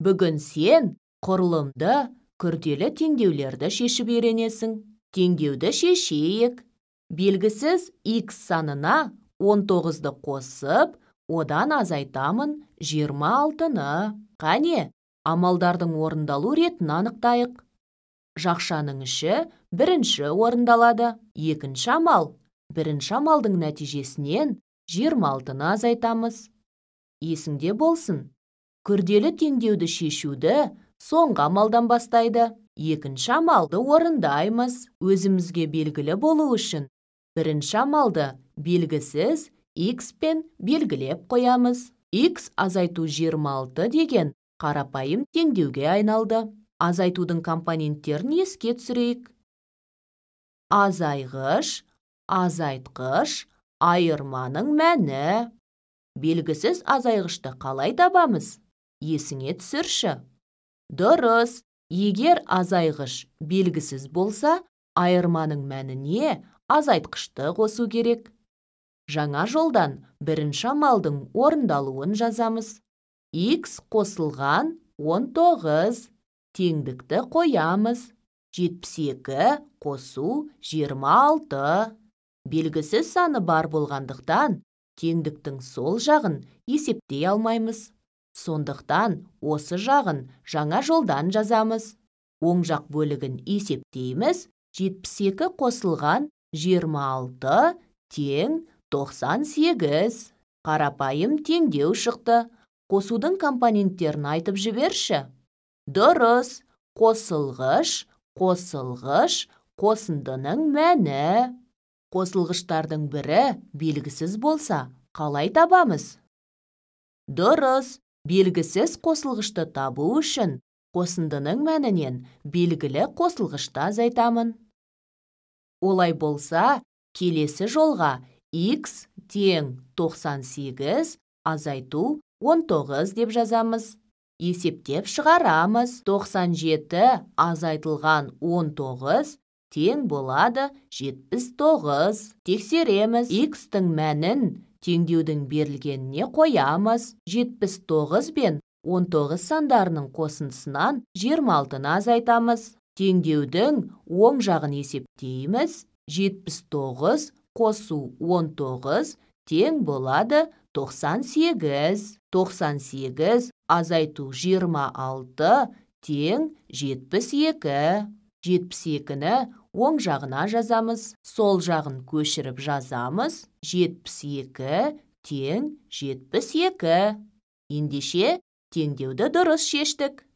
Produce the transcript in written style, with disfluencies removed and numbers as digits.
Бүгін сен құрылымды күрделі теңдеулерді шешіп үйренесің. Теңдеуді шешейік. Белгісіз x санына 19-ды қосып, одан азайтамын 26-ны. Қане, амалдардың орындалу ретін анықтайық. Жақшаның іші бірінші орындалады. Екінші амал. Бірінші амалдың нәтижесінен 26-ны азайтамыз. Есіңде болсын. Күрделі теңдеуді шешуді соңғы амалдан бастайды. Екінші амалды орындаймыз. Өзімізге белгілі болу үшін бірінші амалды белгісіз x-пен белгілеп қоямыз. X азайту 26 деген қарапайым теңдеуге айналды. Азайтудың компоненттерін еске түсірейік. Азайғыш, азайтқыш, айырманың мәні. Белгісіз азайғышты қалай табамыз? Есіңе түсірші. Дұрыс, егер азайғыш белгісіз болса, айырманың мәніне азайтқышты қосу керек. Жаңа жолдан бірінші амалдың орындалуын жазамыз. X қосылған 19 теңдікті қоямыз. 72 қосу 26. Белгісіз саны бар болғандықтан, теңдіктің сол жағын есептей алмаймыз. Сондықтан осы жағын жаңа жолдан жазамыз. Оң жақ бөлігін есептейміз. 72 қосылған 26 тең 98. Қарапайым теңдеу шықты. Қосудың компоненттерін айтып жіберші. Дұрыс, қосылғыш, қосылғыш, қосындының мәні. Қосылғыштардың бірі белгісіз болса, қалай табамыз? Дұрыс, белгісіз қосылғышты табу үшін қосындының мәнінен белгілі қосылғышты азайтамын. Олай болса, келесі жолға x тең 98 азайту 19 деп жазамыз. Есептеп шығарамыз. 97 азайтылған 19 тең болады 79. Тексереміз. X-тің мәнін теңдеудің берілгеніне қоямыз. 79 бен 19 сандарының қосындысынан 26-ны азайтамыз. Теңдеудің оң жағын есептейміз. 79 қосу 19 тең болады 98. 98 азайту 26 тең 72. 72-ні оң жағына жазамыз. Сол жағын көшіріп жазамыз. 72 тең 72. Ендеше теңдеуді дұрыс шештік.